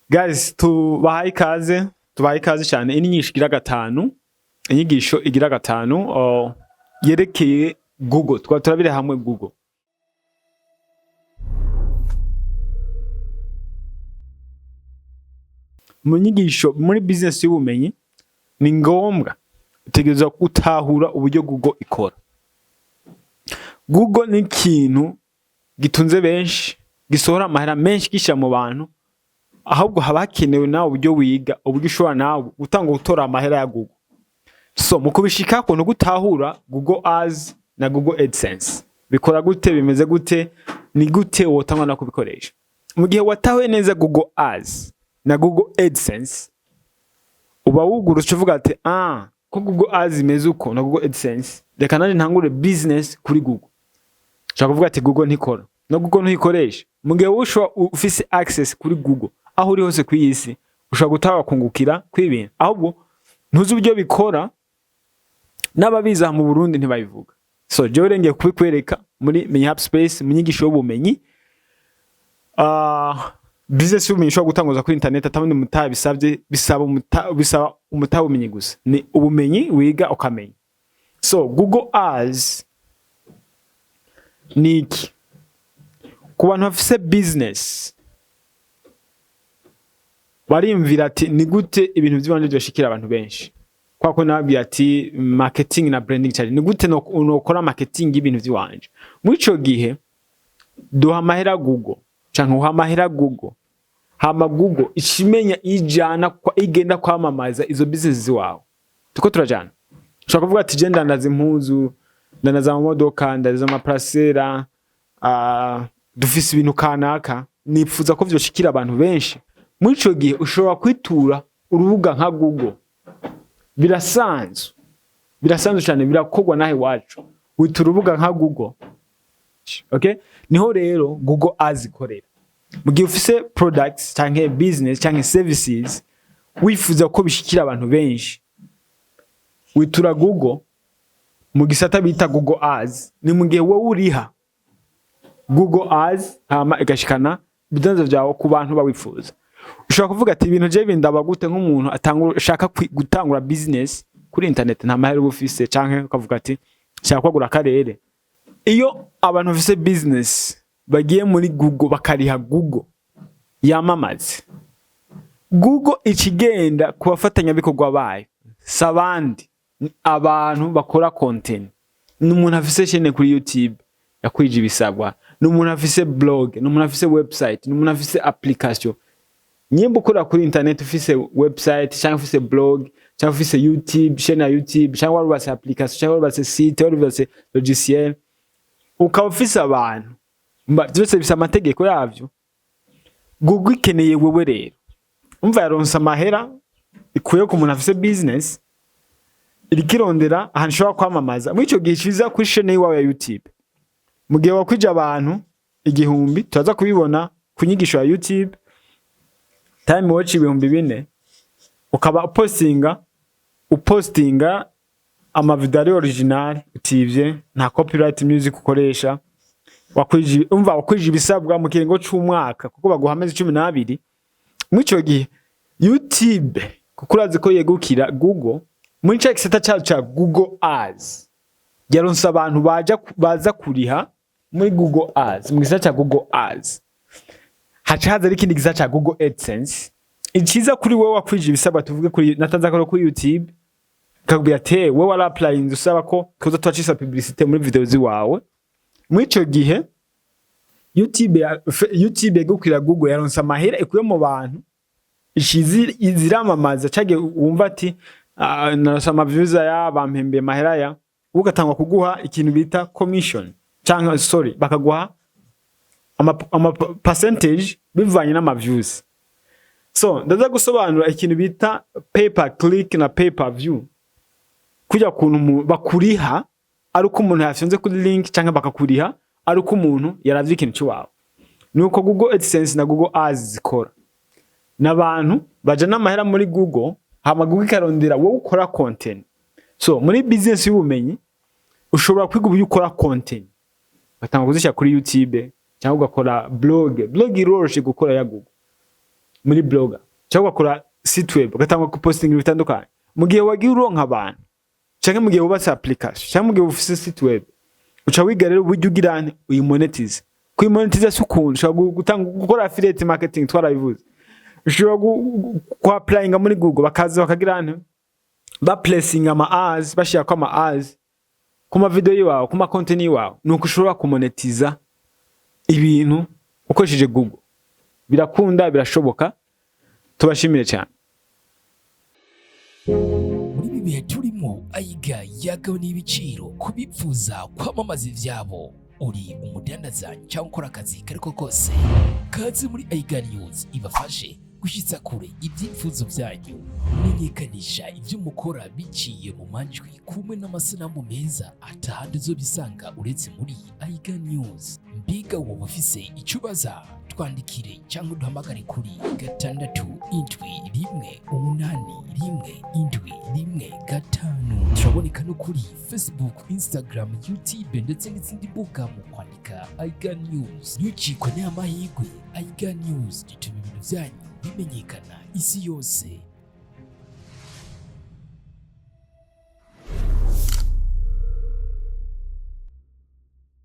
Guys, tubahaye ikaze, tubahaye ikaze cyane. Iyi ni inyigisho igira gatanu, inyigisho igira gatanu yerekeye Google. Twaba turabire hamwe Google. Mu nyigisho muri business y'ubumenyi ni ngombwa utegerezwa gutahura uburyo Google ikora. Google ni ikintu gitunze benshi, gisohora amahera menshi gishyira mu bantu, ahubwo haba hakenewe nawe uburyo wiga, uburyo ushobora nawe gutanga gutora amahera ya Google. So mu kubishikako ni ugutahura Google Ads na Google AdSense. Bikora gute, bimeze gute, ni gute wotangwa no kubikoresha. Mu gihe watahuye neza Google Ads na Google AdSense, uba wugurutse uvuga ati: "Ah, ko Google Ads imeze uko na Google AdSense, reka nanjye ntangure business kuri Google." Ushobora kuvuga ati Google ntikora, no Google ntuyikoresha. Mu gihe wowe ushobora ufise access kuri Google aho uri hose ku isi, ushobora gutaba kungukira kw'ibintu, ahubwo ntuzi uburyo bikora, n'ababizi aha mu Burundi ntibabivuga. So jewe rengeye kubikwereka muri Menya Hub Space, mu nyigisho y'ubumenyi. Business y'ubumenyi ushobora gutanguza kuri internet atabundi mutabisabye, bisaba umutabumenyi gusa, ni ubumenyi wiga ukamenya. So Google Ads ni iki ku bantu bafise business? Barimvira ati: "Ni gute ibintu by'iwanje byoshikira abantu benshi?" Kwa ko nababwiye ati marketing na branding cyane, ni gute nokora marketing y'ibintu by'iwanje? Muri ico gihe duha amahera Google canke uha amahera Google, hama Google ikimenya ijana kwa igenda kwamamaza izo business ziwawe. Tuko turajana. Ushobora kuvuga ati: "Je ndandaza impuzu, ndandaza amamodoka, ndandaza amaparasera, dufise ibintu kanaka, nipfuza ko vyoshikira abantu benshi." Muri ico gihe ushobora kwitura urubuga nka Google. Birasanzwe, birasanzwe cyane, birakorwa naho iwacu. Witura urubuga nka Google, okay? Niho rero Google Ads ikorera. Mu gihe ufise products canke business canke services wifuza ko bishikira abantu benshi, witura Google mu gisata bita Google Ads. Ni mu gihe wowe uriha Google Ads, hama igashikana ibidandaza vyawe ku bantu bawifuza. Ushobora kuvuga ati: "Ibintu je bindaba gute?" Nk'umuntu atangura, ushaka gutangura business kuri internet, nta mahera uba ufise, canke ukavuga ati: "Nshaka kwagura akarere." Iyo abantu bafise business bagiye muri Google bakariha Google yamamaze, Google ikigenda ku bafatanyabikorwa bayo, si abandi, ni abantu bakora content. Ni umuntu afise chaîne kuri YouTube yakwije ibisabwa, ni umuntu afise blog, ni umuntu afise website, ni umuntu afise application. Nyimba ukorera kuri internet, ufise website cyangwa ufise blog cyangwa ufise YouTube, chaîne ya YouTube, cyangwa warubatse application, cyangwa warubatse site, warubatse logiciel, ukaba ufise abantu, byose bifise amategeko yavyo. Google ikeneye wewe rero. Umva, yaronse amahera ikuye ku muntu afise business, iriko irondera ahantu ishobora kwamamaza. Muri ico gihe ciza kuri chaîne yiwawe ya YouTube, mu gihe wakwije abantu 1000, turaza kubibona ku nyigisho ya YouTube, time watch 4000, ukaba upostinga amavideo ari original, utivye, nta copyright music ukoresha, wakwije, umva, wakwije ibisabwa mu kiringo c'umwaka, kuko baguha amezi 12. Muri ico gihe YouTube, kuko urazi ko yegukira Google, muri ca gisata cayo ca Google Ads, yaronse abantu baza kuriha muri Google Ads. Mu gisata ca Google Ads haca haza ikindi gisata ca Google AdSense. Iciza kuri wewe wakwije ibisabwa, tuvuge kuri natanze akaro kuri YouTube, kakubwira ati: "Hey, wewe wara applying usaba ko tuza twacisa publicité muri video ziwawe." Muri ico gihe YouTube yegukira Google, yaronse amahera ikuye mu bantu ishizi iziramamaza. Cage wumva ati: "Naronse ama views aya, bampembeye amahera aya." Ugatangwa kuguha ikintu bita commission, canke sorry, bakaguha ama percentage bivanye n'ama views. So ndaza gusobanura ikintu bita pay per click na pay per view, kujya kuntu bakuriha ari uko umuntu yafyonze kuri link, canke bakakuriha ari uko umuntu yaravye ikintu ciwawe. Nuko Google AdSense na Google Ads zikora. N'abantu baja n'amahera muri Google, hama Google ikarondera wowe ukora content. So muri business y'ubumenyi ushobora kwiga uburyo ukora content, batanga kuzishyira kuri YouTube cyangwa ugakora blog. Blog iroroshe gukora ya Google. Muri blogger cyangwa ugakora site web, ugatangura gupostinga ibintu bitandukanye. Mu gihe wagiye uronka abantu, canke mu gihe wubatse application, canke mu gihe ufise site web, uca wiga rero uburyo ugira nte uyimonetize. Kuyimonetiza si ukuntu ushobora gutanga, gukora affiliate marketing, twarabivuze. Ushobora ku applyinga muri Google, bakaza bakagira nte, baplacinga ama ads, bashirako ama ads ku ma video yiwawe, ku ma content yiwawe. Nuko ushobora kumonetiza ibintu ukoresheje Google. Birakunda, birashoboka. Tubashimire cyane. Muri ibi bihe turimo, Ayiga yagabaniye ibiciro ku bipfuza kwamamaza ivyabo. Uri umudandaza cyangwa ukora akazi kariko kose, kaze muri Ayiga News ibafashe gushyitsa kure ibyifuzo byanyu. Menyekanisha ibyo mukora biciye mu majwi kumwe n'amasanamu meza atahandi uzobisanga uretse muri Ayiga News. Mbega wowe ufise icyo ubaza? Twandikire cyangwa uduhamagare kuri 671817115. Turaboneka no kuri Facebook, Instagram, YouTube ndetse n'izindi mbuga mu kwandika Ayiga News. Ntucikwe n'aya mahirwe. Ayiga News ituma ibintu byanyu bimenyekana isi yose.